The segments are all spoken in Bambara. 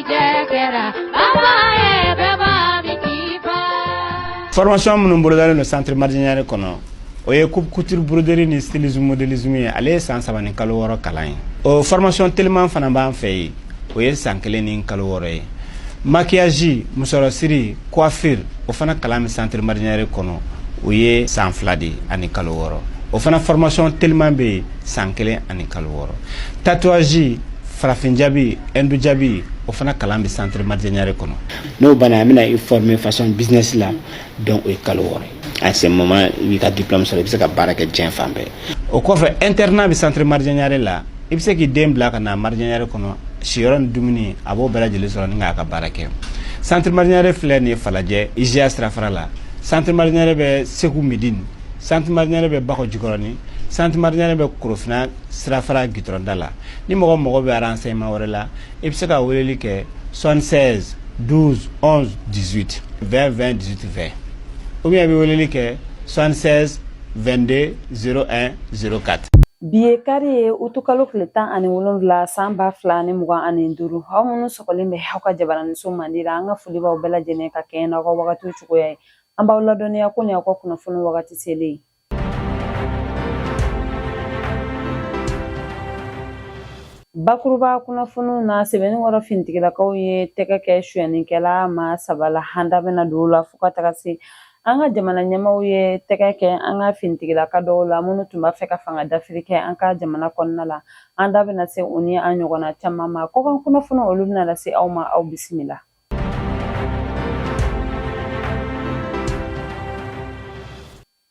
garijɛgɛra baba ye bɛɛ b'a min k'i fa. Formation minnu bolodalen don centre Madidié Niaré kɔnɔ, o ye coupe couture, broderie ni stylisme modélisme ye. Ale ye san 3 ni kalo 6 kalan ye. O formation teliman fana b'an fɛ yen, o ye san 1 ni kalo 6 ye. Maquillage, musɔrɔsiri, coiffure, o fana kalan bɛ centre Madidié Niaré kɔnɔ, o ye san 2 de ani kalo 6. O fana formation teliman bɛ yen, san 1 ani kalo 6. Tatouage, farafin jabi, hindu jabi, o fana kalan bɛ centre Madidié Niaré kɔnɔ. N'o banna, an bɛna i former façon business la, donc o ye kalo 6 ye. À ce moment, i b'i ka diplôme sɔrɔ, i bɛ se ka baara kɛ diɲɛ fan bɛɛ. O kɔfɛ, internat bɛ centre Madidié Niaré la. I bɛ se k'i den bila ka na Madidié Niaré kɔnɔ, siyɔrɔ ni dumuni, a b'o bɛɛ lajɛlen sɔrɔ ni k'a ka baara kɛ. Centre Madidié Niaré filɛ nin ye Falajɛ IGA sirafara la. Centre Madidié Niaré bɛ Segu Midine. Centre Madidié Niaré bɛ Bakɔ Jikɔrɔni. Centre Madidié Niaré bɛ Korofina sirafara gitɔrɔnda la. Ni mɔgɔ mago bɛ renseignement wɛrɛ la, i bɛ se ka weleli kɛ 76 12 11 18 20 20 18 20, ou bien i bɛ weleli kɛ 76 22 01 04. Bi ye kari ye, utukalo tile 17, san 2025. Aw minnu sɔgɔlen bɛ aw ka jabaraniso mandi la, an ka foli b'aw bɛɛ lajɛlen ka kɛɲɛ n'aw ka wagatiw cogoya ye. An b'aw ladɔnniya ko nin y'aw ka kunnafoni wagati selen ye. Bakuruba kunnafoniw na, Sebenikɔrɔ finitigilakaw ye tɛgɛ kɛ sonyɛnikɛla maa 3 la. An da bɛna don o la fo ka taga se an ka jamana ɲɛmaaw ye tɛgɛ kɛ an ka finitigilaka dɔw la minnu tun b'a fɛ ka fanga dafiri kɛ an ka jamana kɔnɔna la. An da bɛna se o ni an ɲɔgɔnna caman ma. Kɔkan kunnafoniw, olu bɛna lase aw ma. Aw bisimila.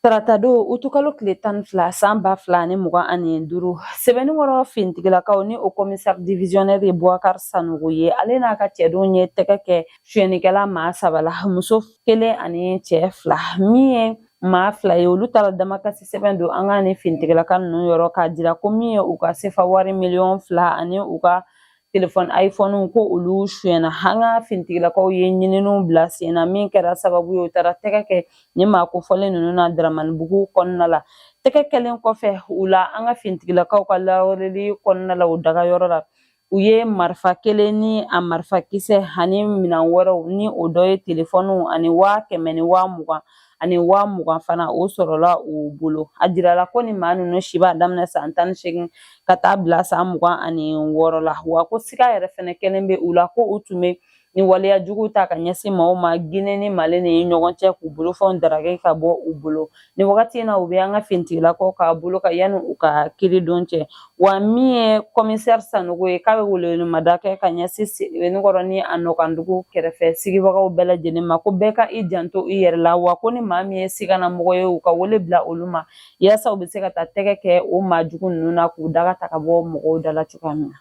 Taratadon, utukalo tile 12, san 2025, Sebenikɔrɔ finitigilakaw ni o commissaire divisionnaire ye Boubacar Sanogo ye, ale n'a ka cɛdenw ye tɛgɛ kɛ sonyɛnikɛla maa 3 la, muso 1 ani cɛ 2. Min ye maa 2 ye, olu taara damakasi sɛbɛn don an ka ni finitigilaka ninnu yɔrɔ k'a jira ko min ye u ka sefa wari miliyɔn 2 ani u ka telefɔni iPhone ko olu sonyɛna. An ka finitigilakaw ye ɲininiw bila sen na, min kɛra sababu ye u taara tɛgɛ kɛ ni maa kofɔlen ninnu na Daramanibugu kɔnɔna la. Tɛgɛ kɛlen kɔfɛ u la, an ka finitigilakaw ka lawaleli kɔnɔna la, u dagayɔrɔ la, u ye marifa 1 ni a marifa kisɛ ani minɛn wɛrɛw, ni o dɔ ye telefɔniw ani 100 000 ni 20 000 ani 20 000 fana, o sɔrɔla u bolo. A jirala ko ni maa ninnu si b'a daminɛ san 18 ka taa bila san 26 la, wa ko siga yɛrɛ fɛnɛ kɛlen bɛ u la ko u tun bɛ ni waleya jugu ta ka ɲɛsin maaw ma Gine ni Mali ni ɲɔgɔn cɛ, k'u bolofɛnw darage ka bɔ u bolo. Ni wagati in na, u bɛ an ka finitigilakaw ka bolo kan yanni u ka kiri don cɛ. Wa min ye commissaire Sanogo ye, k'a bɛ welewelemada kɛ ka ɲɛsin Sebenikɔrɔ ni a nɔkandugu kɛrɛfɛ sigibagaw bɛɛ lajɛlen ma, ko bɛɛ ka i janto i yɛrɛ la, wa ko ni maa min ye siganamɔgɔ ye, u ka wele bila olu ma yaasa u bɛ se ka taa tɛgɛ kɛ o maa jugu ninnu na k'u daga ta ka bɔ mɔgɔw da la cogoya min na.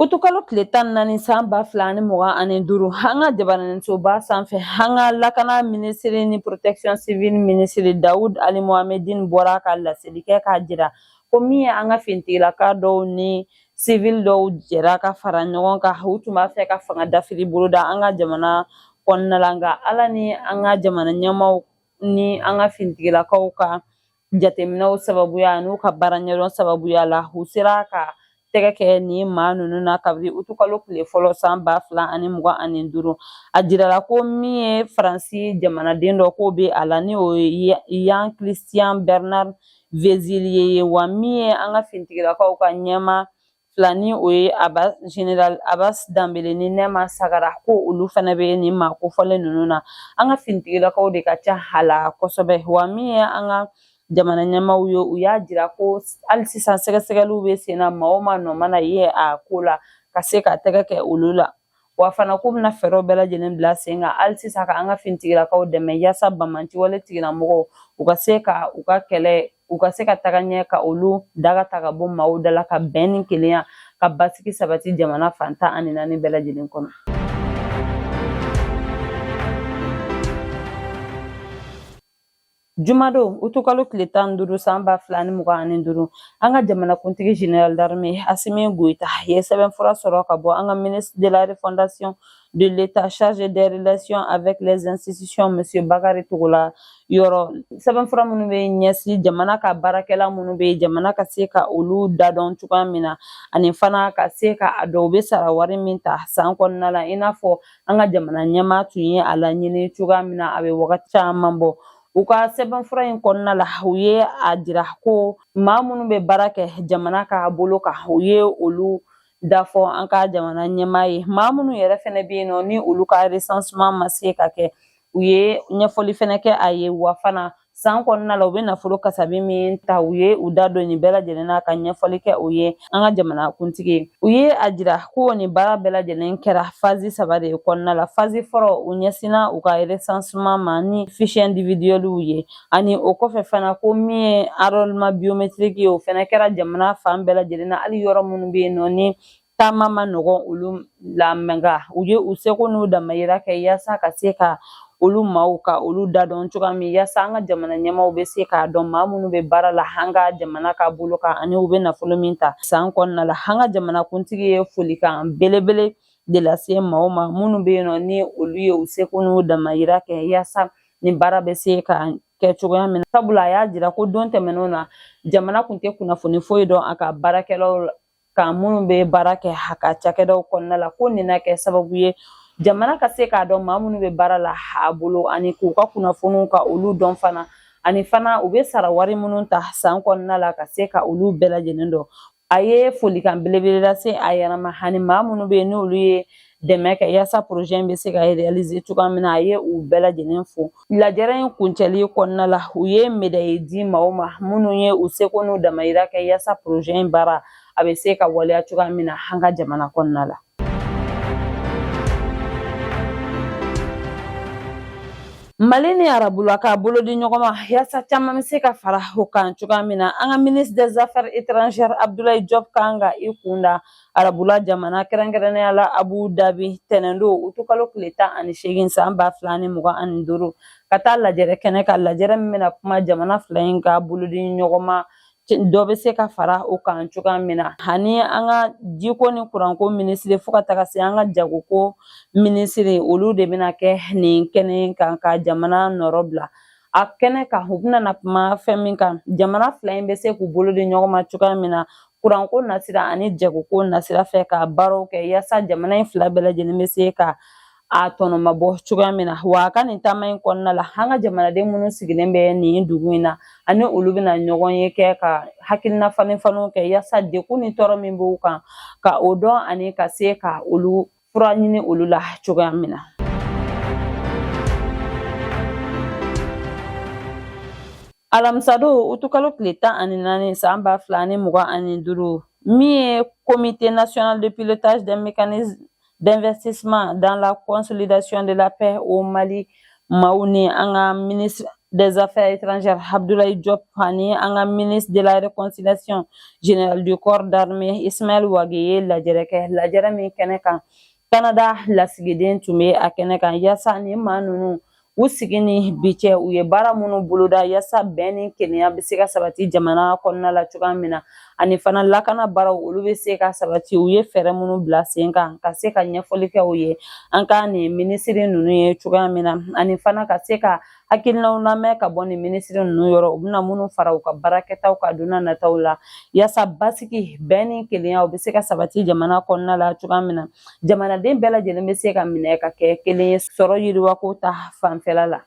Utukalo tile 14, san 2025, an ka jabaranisoba sanfɛ, an ka lakana minisiri ni protection civile minisiri Dawud Ali Mohamedine bɔra ka laseli kɛ k'a jira ko min ye an ka finitigilaka dɔw ni civil dɔw jɛra ka fara ɲɔgɔn kan, u tun b'a fɛ ka fanga dafiri boloda an ka jamana kɔnɔna la. Nka Ala ni an ka jamana ɲɛmaaw ni an ka finitigilakaw ka jateminɛw sababuya n'u ka baara ɲɛdɔn sababuya la, u sera ka tɛgɛ kɛ nin maa ninnu na kabini utukalo tile fɔlɔ, san 2025. A jirala ko min ye Faransi jamanaden dɔ k'o bɛ a la, ni o ye Yan Christian Bernard Vezilier ye. Wa min ye an ka finitigilakaw ka ɲɛmaa 2, ni o ye Général Abbas Danbele ni Nɛma Sagara, ko olu fana bɛ nin maa kofɔlen ninnu na. An ka finitigilakaw de ka ca a la kosɛbɛ. Wa min ye an ka jamana ɲɛmaaw ye, u y'a jira ko hali sisan sɛgɛsɛgɛliw bɛ sen na, maa o maa nɔ mana ye a ko la, ka se ka tɛgɛ kɛ olu la. Wa fana k'u bɛna fɛɛrɛw bɛɛ lajɛlen bila sen kan hali sisan ka an ka finitigilakaw dɛmɛ yaasa banbaanciwale tigilamɔgɔw u ka se ka u ka kɛlɛ, u ka se ka taga ɲɛ, ka olu daga ta ka bɔ maaw da la, ka bɛn ni kelenya ka basigi sabati jamana fan 14 bɛɛ lajɛlen kɔnɔ. Jumadon utukalo tile 15 san 2025, an ka jamanakuntigi général d'armée Asimi Goïta ye sɛbɛnfura sɔrɔ ka bɔ an ka ministre de la refondation de l'État chargé des relations avec les institutions monsieur Bakary Togola yɔrɔ. Sɛbɛnfura minnu bɛ ɲɛsin jamana ka baarakɛla minnu bɛ jamana ka se ka olu dadɔn cogoya min na, ani fana ka se ka a dɔn u bɛ sara wari min ta san kɔnɔna la, i n'a fɔ an ka jamana ɲɛmaa tun ye a laɲini cogoya min na a bɛ wagati caman bɔ. U ka sɛbɛnfura in kɔnɔna la, u ye a jira ko maa minnu bɛ baara kɛ jamana ka bolo kan, u ye olu dafɔ an ka jamana ɲɛmaa ye. Maa minnu yɛrɛ fɛnɛ bɛ yen nɔ, ni olu ka recensement ma se ka kɛ, u ye ɲɛfɔli fɛnɛ kɛ a ye. Wa fana san kɔnɔna la, u bɛ nafolo kasabi min ta, u ye u da don nin bɛɛ lajɛlen na ka ɲɛfɔli kɛ o ye an ka jamana kuntigi ye. U ye a jira ko nin baara bɛɛ lajɛlen kɛra phase saba de kɔnɔna la. Phase fɔlɔ, u ɲɛsinna u ka recensement ma ni fiche individuelle ye, ani o kɔfɛ fana ko min ye enrôlement biométrique ye, o fɛnɛ kɛra jamana fan bɛɛ lajɛlen na, hali yɔrɔ minnu bɛ yen nɔ ni taama ma nɔgɔn olu la. Nka u ye u seko n'u damayira kɛ yaasa ka se ka olu maaw ka olu da dɔn cogoya min, yaasa an ka jamana ɲɛmaaw bɛ se k'a dɔn maa minnu bɛ baara la an ka jamana ka bolo kan, ani u bɛ nafolo min ta san kɔnɔna la. An ka jamana kuntigi ye folikan belebele de lase maaw ma minnu bɛ yen nɔ, ni olu ye u seko n'u damayira kɛ yaasa nin baara bɛ se ka kɛ cogoya min na, sabula a y'a jira ko don tɛmɛnenw na, jamana kun tɛ kunnafoni foyi dɔn a ka baarakɛlaw kan minnu bɛ baara kɛ a ka cakɛdaw kɔnɔna la, ko nin na kɛ sababu ye jamana ka se k'a dɔn maa minnu bɛ baara la a bolo, ani k'u ka kunnafoniw ka olu dɔn fana, ani fana u bɛ sara wari minnu ta san kɔnɔna la, ka se ka olu bɛɛ lajɛlen dɔn. A ye folikan belebele lase a yɛrɛ ma, ani maa minnu bɛ yen n'olu ye dɛmɛ kɛ yaasa projet in bɛ se ka réaliser cogoya min na, a ye u bɛɛ lajɛlen fo. Lajɛrɛ in kuncɛli kɔnɔna la, u ye médaille di maaw ma minnu ye u seko n'u damayira kɛ yaasa projet in baara a bɛ se ka waleya cogoya min na an ka jamana kɔnɔna la. Mali ni Arabula ka bolo di ɲɔgɔn ma yaasa caman bɛ se ka fara o kan cogoya min na, an ka ministre des affaires étrangères Abdoulaye Diop kan ka i kun da Arabula jamana, kɛrɛnkɛrɛnnenya la Abu Dhabi, tɛnɛndon utukalo tile 18 san 2025, ka taa lajɛrɛ kɛnɛ kan, lajɛrɛ min bɛna kuma jamana fila in ka bolo di ɲɔgɔn ma, dɔ bɛ se ka fara o kan cogoya min na. Ani an ka jiko ni kuranko minisiri, fo ka taga se an ka jagoko minisiri, olu de bɛna kɛ nin kɛnɛ kan ka jamana nɔrɔ bila a kɛnɛ kan. U bɛna na kuma fɛn min kan, jamana fila in bɛ se k'u bolo di ɲɔgɔn ma cogoya min na kuranko nasira ani jagoko nasira fɛ, ka baaraw kɛ yaasa jamana in fila bɛɛ lajɛlen bɛ se ka a tɔnɔmabɔ cogoya min na. Wa a ka nin taama in kɔnɔna la, an ka jamanaden minnu sigilen bɛ nin dugu in na, ani olu bɛna ɲɔgɔn ye kɛ ka hakilina falen falenw kɛ yaasa degun ni tɔɔrɔ min b'u kan, ka o dɔn, ani ka se ka olu fura ɲini olu la cogoya min na. Alamisadon utukalo tile 14 san 2025, min ye comité national de pilotage des mécanismes d'investissement dans la consolidation de la paix au Mali maaw ni an ka ministre des affaires étrangères Abdoulaye Diop ani an ka ministre de la réconciliation, général du corps d'armée Ismaël Wagué ye lajɛrɛ kɛ. Lajɛrɛ min kɛnɛ kan, Canada lasigiden tun bɛ a kɛnɛ kan, yaasa ni maa ninnu u sigi ni bi cɛ, u ye baara minnu boloda yaasa bɛn ni kelenya bɛ se ka sabati jamana kɔnɔna la cogoya min na, ani fana lakana baaraw olu bɛ se ka sabati, u ye fɛɛrɛ minnu bila sen kan, ka se ka ɲɛfɔli kɛ u ye an ka nin minisiri ninnu ye cogoya min na, ani fana ka se ka hakilinaw lamɛn ka bɔ nin minisiri ninnu yɔrɔ, u bɛna minnu fara u ka baarakɛtaw kan don nataw la, yaasa basigi, bɛn ni kelenya u bɛ se ka sabati jamana kɔnɔna la cogoya min na, jamanaden bɛɛ lajɛlen bɛ se ka minɛ ka kɛ kelen ye sɔrɔ yiriwako ta fanfɛla la.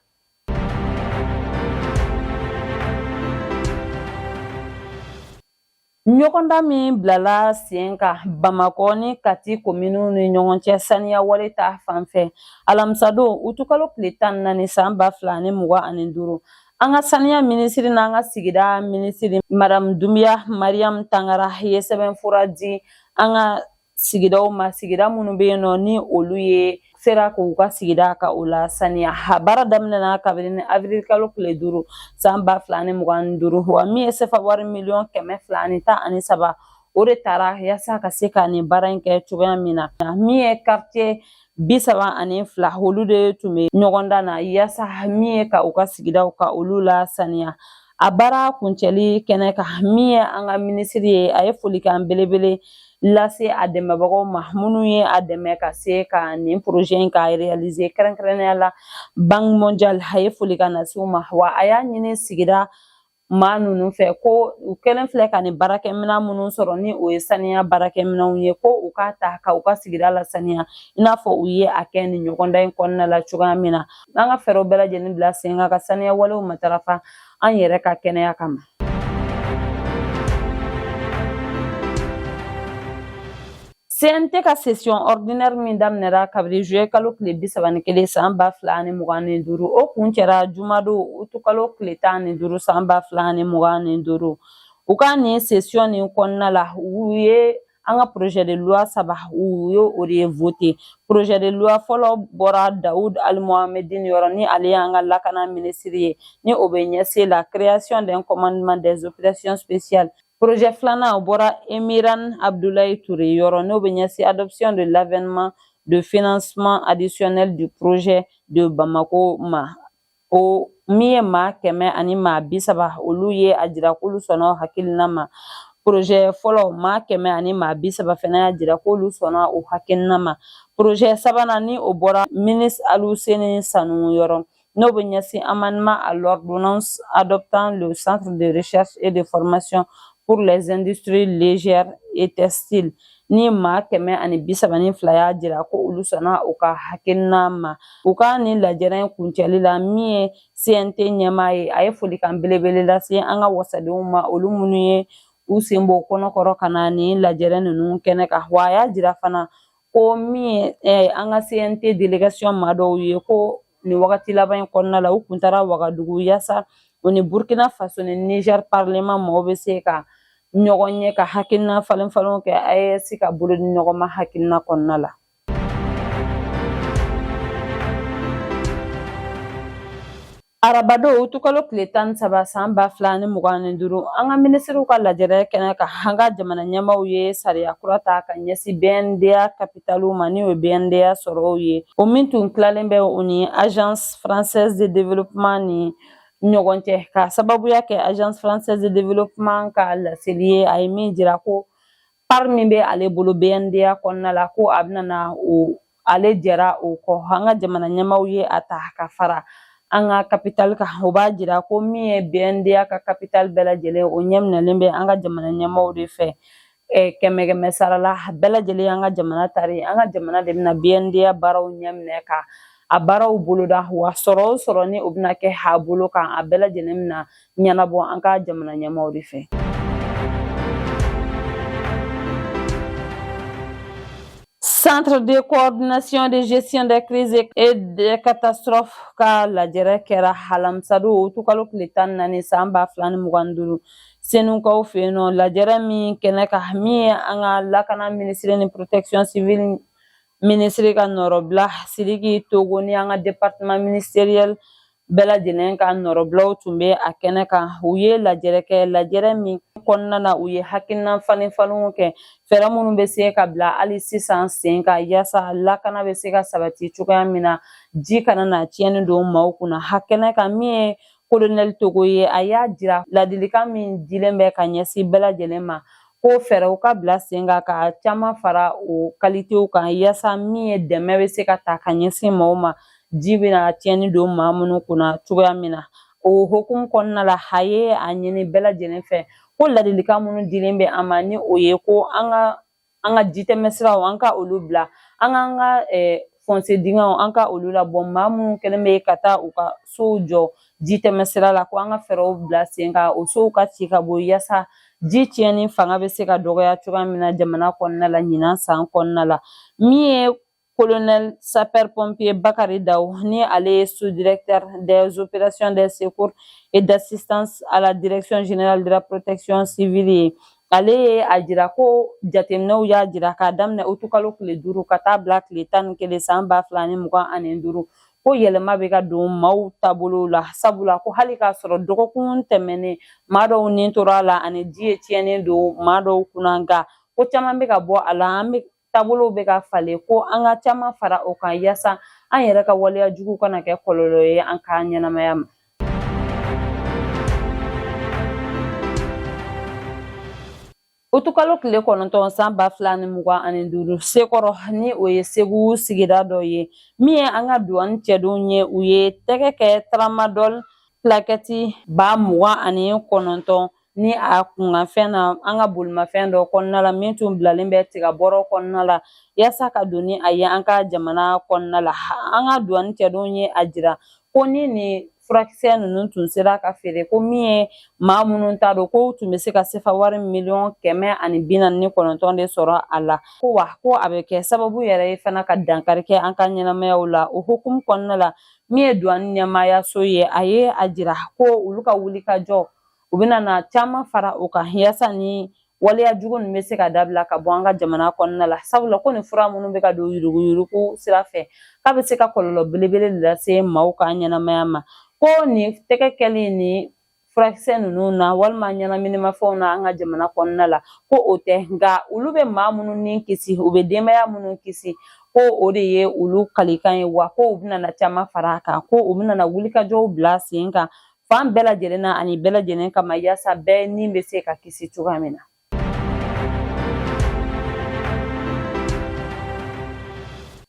Ɲɔgɔndan min bilala sen kan Bamakɔ ni Kati kominiw ni ɲɔgɔn cɛ saniya wale ta fanfɛ, alamisadon utukalo tile 14 san 2025, an ka saniya minisiri n'an ka sigida minisiri madamu Dunbiya Mariam Tangara ye sɛbɛnfura di an ka sigidaw ma, sigida minnu bɛ yen nɔ ni olu ye sera k'u ka sigida ka o la saniya. A baara daminɛna kabini avril kalo tile 5 san 2025. Wa min ye sefa wari miliyɔn 213, o de taara yaasa ka se ka nin baara in kɛ cogoya min na. Min ye quartier 32, olu de tun bɛ ɲɔgɔndan na yaasa min ye ka u ka sigidaw ka olu lasaniya. A baara kuncɛli kɛnɛ kan, min ye an ka minisiri ye, a ye folikan belebele lase a dɛmɛbagaw ma minnu ye a dɛmɛ ka se ka nin projet in ka réaliser, kɛrɛnkɛrɛnnenya la Banque mondiale. A ye folikan lase u ma, wa a y'a ɲini sigida maa ninnu fɛ ko u kɛlen filɛ ka nin baarakɛminɛn minnu sɔrɔ, ni o ye saniya baarakɛminɛnw ye, ko u k'a ta ka u ka sigida lasaniya i n'a fɔ u ye a kɛ nin ɲɔgɔndan in kɔnɔna la cogoya min na. An ka fɛɛrɛw bɛɛ lajɛlen bila sen kan ka saniya walew matarafa an yɛrɛ ka kɛnɛya kama. CNT ka session ordinaire min daminɛra kabiri juillet kalo tile 31 san 2025, o kuncɛra jumadon utukalo tile 15 san 2025. U ka nin session nin kɔnɔna la, u ye an ka projet de loi saba, u ye o de ye voté. Projet de loi fɔlɔ bɔra Daoud Ali Mohamedine yɔrɔ, ni ale y'an ka lakana minisiri ye, ni o bɛ ɲɛsin la création d'un commandement des opérations spéciales. Projet filanan, o bɔra Emiran Abdoulaye Touré yɔrɔ, n'o bɛ ɲɛsin adoption de l'avènement de financement additionnel du projet de Bamako ma. O min ye maa 130, olu ye a jira k'olu sɔnna hakilina ma. Projet fɔlɔ, maa 130 fana y'a jira k'olu sɔnna o hakilina ma. Projet sabanan, ni o bɔra ministre Aluseni Sanu yɔrɔ, n'o bɛ ɲɛsin amendement à l'ordonnance adoptant le centre de recherche et de formation pour les industries légères et textiles, ni maa 132 y'a jira ko olu sɔnna u ka hakilina ma. U ka nin lajɛrɛ in kuncɛli la, min ye CNT ɲɛmaa ye, a ye folikan belebele lase an ka wasadenw ma, olu minnu ye u sen bɔ kɔnɔkɔrɔ ka na nin lajɛrɛ ninnu kɛnɛ kan. Wa a y'a jira fana ko min ye an ka CNT délégation maa dɔw ye, ko nin wagati laban in kɔnɔna la, u kun taara Wagadugu yaasa u ni Burkina Faso ni Niger parlement mɔgɔw bɛ se ka ɲɔgɔn ye ka hakilina falen falenw kɛ AES ka bolo di ɲɔgɔn ma hakilina kɔnɔna la. Arabadon utukalo tile 13 san 2025, an ka minisiriw ka lajɛrɛ kɛnɛ kan, an ka jamana ɲɛmaaw ye sariya kura ta ka ɲɛsin BNDA kapitaliw ma, ni o ye BNDA sɔrɔw ye, o min tun tilalen bɛ u ni Agence française de développement ni ɲɔgɔn cɛ, ka sababuya kɛ Agence française de développement ka laseli ye, a ye min jira ko part min bɛ ale bolo BNDA kɔnɔna la, ko a bɛna na o ale jɛra o kɔ. An ka jamana ɲɛmaaw ye a ta ka fara an ka capital kan. O b'a jira ko min ye BNDA ka capital bɛɛ lajɛlen, o ɲɛminɛlen bɛ an ka jamana ɲɛmaaw de fɛ kɛmɛ kɛmɛ sara la, bɛɛ lajɛlen an ka jamana tari. An ka jamana de bɛna BNDA baaraw ɲɛminɛ ka a baaraw boloda, wa sɔrɔ o sɔrɔ ni o bɛna kɛ a bolo kan, a bɛɛ lajɛlen bɛna ɲɛnabɔ an ka jamana ɲɛmaaw de fɛ. Centre de coordination de gestion des crises et des catastrophes ka lajɛrɛ kɛra alamisadon utukalo tile 14 san 2025 Senukaw fɛ yen nɔ. Lajɛrɛ min kɛnɛ kan, min ye an ka lakana minisiri ni protection civile minisiri ka nɔrɔbila Sidiki Togo ni an ka département ministériel bɛɛ lajɛlen ka nɔrɔbilaw tun bɛ a kɛnɛ kan, u ye lajɛrɛ kɛ. Lajɛrɛ min kɔnɔna na, u ye hakilina falen falenw kɛ, fɛɛrɛ minnu bɛ se ka bila hali sisan sen kan yaasa lakana bɛ se ka sabati cogoya min na, ji kana na tiɲɛni don maaw kunna. A kɛnɛ kan, min ye kolonɛli Togo ye, a y'a jira ladilikan min dilen bɛ ka ɲɛsin bɛɛ lajɛlen ma, ko fɛɛrɛw ka bila sen kan ka caman fara o kalitew kan, yaasa min ye dɛmɛ bɛ se ka ta ka ɲɛsin maaw ma, ji bɛna tiɲɛni don maa minnu kunna cogoya min na. O hukumu kɔnɔna la, a ye a ɲini bɛɛ lajɛlen fɛ ko ladilikan minnu dilen bɛ an ma, ni o ye ko an ka jitɛmɛsiraw, an ka olu bila, an k'an ka fossé dingɛw, an ka olu labɔ, maa minnu kɛlen bɛ ka taa u ka sow jɔ jitɛmɛsira la, ko an ka fɛɛrɛw bila sen kan o sow ka ci ka bɔ, yaasa ji tiɲɛni fanga bɛ se ka dɔgɔya cogoya min na jamana kɔnɔna la ɲinan san kɔnɔna la. Min ye colonel sapeur pompier Bakary Daw, ni ale ye sous-directeur des opérations de secours et d'assistance à la direction générale de la protection civile ye, ale ye a jira ko jateminɛw y'a jira k'a daminɛ utukalo tile 5 ka taa bila tile 11 san 2025, ko yɛlɛma bɛ ka don maaw taabolo la, sabula ko hali k'a sɔrɔ dɔgɔkun tɛmɛnen maa dɔw ni tora a la ani ji ye tiɲɛni don maa dɔw kunna, nka ko caman bɛ ka bɔ a la. An bɛ taabolow bɛ ka falen, ko an ka caman fara o kan yaasa an yɛrɛ ka waleya jugu kana kɛ kɔlɔlɔ ye an ka ɲɛnamaya ma. Utukalo tile 9 san 2025, Sekɔrɔ, ni o ye Segu sigida dɔ ye, min ye an ka duwani cɛdenw ye, u ye tɛgɛ kɛ tramadol plakɛti 29,000 ni a kunkanfɛn na an ka bolimafɛn dɔ kɔnɔna la, min tun bilalen bɛ tigabɔrɔ kɔnɔna la yaasa ka don ni a ye an ka jamana kɔnɔna la. An ka duwani cɛdenw ye a jira ko ni nin furakisɛ ninnu tun sera ka feere, ko min ye maa minnu ta don, ko tun bɛ se ka sefa wari 149 miliyɔn de sɔrɔ a la, ko wa ko a bɛ kɛ sababu yɛrɛ ye fana ka dankari kɛ an ka ɲɛnamayaw la. O hukumu kɔnɔna la, min ye duwani ɲɛmaayaso ye, a ye a jira ko olu ka wulikajɔ, u bɛna na caman fara o kan yaasa ni waleya jugu ninnu bɛ se ka dabila ka bɔ an ka jamana kɔnɔna la, sabula ko nin fura minnu bɛ ka don yuruguyurugu sira fɛ, k'a bɛ se ka kɔlɔlɔ belebele de lase maaw ka ɲɛnamaya ma. Ko nin tɛgɛ kɛli ni furakisɛ ninnu na walima ɲɛnaminimafɛnw na an ka jamana kɔnɔna la, ko o tɛ, nka olu bɛ maa minnu ni kisi, u bɛ denbaya minnu kisi, ko o de ye olu kalikan ye. Wa ko u bɛna na caman fara a kan, ko u bɛna na wulikajɔw bila sen kan fan bɛɛ lajɛlen na ani bɛɛ lajɛlen kama, yaasa bɛɛ ni bɛ se ka kisi cogoya min na.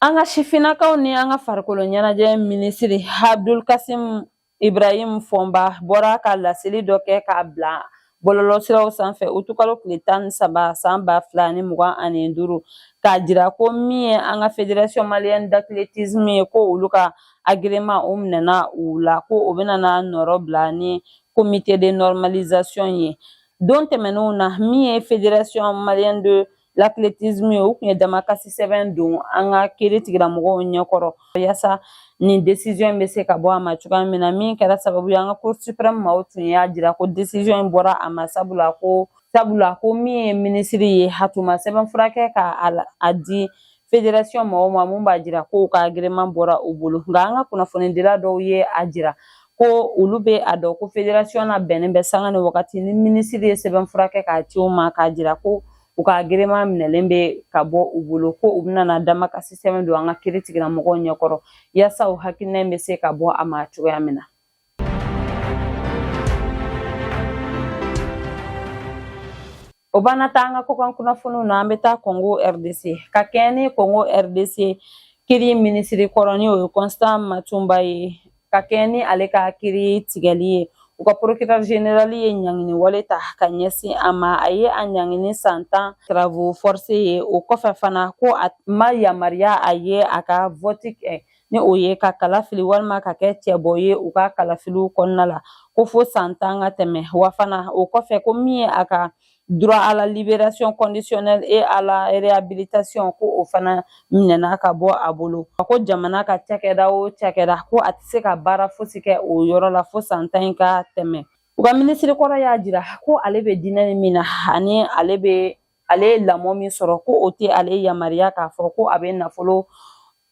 An ka sifinnakaw ni an ka farikolo ɲɛnajɛ minisiri Abdul Kasim Ibrahim Fɔnba bɔra ka laseli dɔ kɛ k'a bila bɔlɔlɔsiraw sanfɛ utukalo tile 13 san 2025, k'a jira ko min ye an ka Fédération malienne d'athlétisme ye, ko olu ka agrément o minɛna u la, ko o bɛna na nɔrɔ bila ni comité de normalisation ye. Don tɛmɛnenw na, min ye Fédération malienne de l'athlétisme ye, u tun ye damakasi sɛbɛn don an ka kiiri tigilamɔgɔw ɲɛkɔrɔ yaasa nin décision in bɛ se ka bɔ a ma cogoya min na, min kɛra sababu ye an ka Cour suprême maaw tun y'a jira ko décision in bɔra a ma, sabula ko min ye minisiri ye, a tun ma sɛbɛn furakɛ ka a di fédération maaw ma mun b'a jira ko u ka agrément bɔra u bolo. Nka an ka kunnafonidila dɔw ye a jira ko olu bɛ a dɔn ko fédération na bɛnnen bɛ sanga ni wagati ni minisiri ye sɛbɛn furakɛ k'a ci u ma k'a jira ko u ka agrément minɛlen bɛ ka bɔ u bolo, ko u bɛna na damakasi sɛbɛn don an ka kiiri tigilamɔgɔw ɲɛkɔrɔ yaasa u hakilina in bɛ se ka bɔ a ma cogoya min na. O banna taa an ka kɔkan kunnafoniw na, an bɛ taa Congo RDC ka kɛɲɛ ni Congo RDC kiri minisiri kɔrɔ, ni o ye Constant Mutamba ye. Ka kɛɲɛ ni ale ka kiri tigɛli ye, u ka procureur général ye ɲangini wale ta ka ɲɛsin a ma. A ye a ɲangini san 10 travaux forcés ye. O kɔfɛ fana, ko a ma yamaruya a ye a ka vote kɛ, ni o ye ka kala fili walima ka kɛ cɛbɔ ye u ka kalafiliw kɔnɔna la, ko fo san 10 ka tɛmɛ. Wa fana o kɔfɛ, ko min ye a ka droit à la libération conditionnelle et à la réhabilitation, ko o fana minɛna ka bɔ a bolo. A ko jamana ka cakɛda o cakɛda, ko a tɛ se ka baara fosi kɛ o yɔrɔ la fo san 10 in ka tɛmɛ. U ka minisiri kɔrɔ y'a jira ko ale bɛ diinɛ min na ani ale bɛ ale ye lamɔ min sɔrɔ, ko o tɛ ale yamaruya k'a fɔ ko a bɛ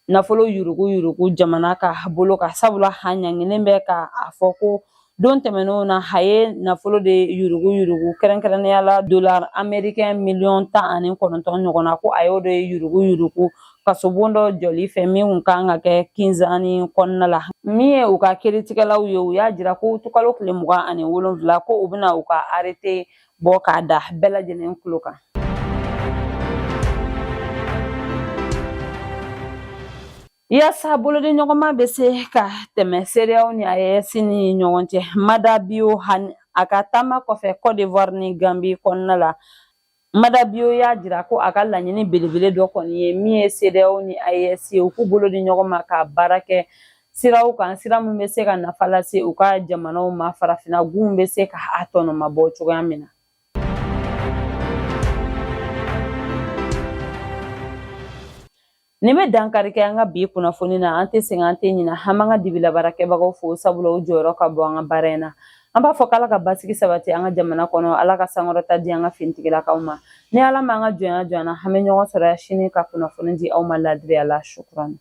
nafolo yurugu yurugu jamana ka bolo kan, sabula a ɲanginen bɛ ka a fɔ ko don tɛmɛnenw na, a ye nafolo de yurugu yurugu, kɛrɛnkɛrɛnnenya la dollar américain 19 miliyɔn ɲɔgɔn na, ko a y'o de yurugu yurugu kasobon dɔ jɔli fɛ min kun kan ka kɛ Kinzani kɔnɔna la. Min ye u ka kiiritigɛlaw ye, u y'a jira ko utukalo tile 27, ko u bɛna u ka arrêté bɔ k'a da bɛɛ lajɛlen tulo kan. Yaasa bolodiɲɔgɔnma bɛ se ka tɛmɛ CEDEAO ni AES ni ɲɔgɔn cɛ, Mada Bio, a ka taama kɔfɛ Côte d'Ivoire ni Gambie kɔnɔna la, Mada Bio y'a jira ko a ka laɲini belebele dɔ kɔni ye min ye CEDEAO ni AES ye, u k'u bolo di ɲɔgɔn ma ka baara kɛ siraw kan, sira min bɛ se ka nafa lase u ka jamanaw ma, farafinna gun bɛ se ka a tɔnɔmabɔ cogoya min na. Nin bɛ dankari kɛ an ka bi kunnafoni na. An tɛ sɛgɛn, an tɛ ɲinɛ, an b'an ka dibilabaarakɛbagaw fo, sabula u jɔyɔrɔ ka bon an ka baara in na. An b'a fɔ k'Ala ka basigi sabati an ka jamana kɔnɔ, Ala ka sankɔrɔta di an ka finitigilakaw ma. Ni Ala ma an ka jɔnya jɔ an na, an bɛ ɲɔgɔn sɔrɔ sini ka kunnafoni di aw ma ladiriya la. Shukuran.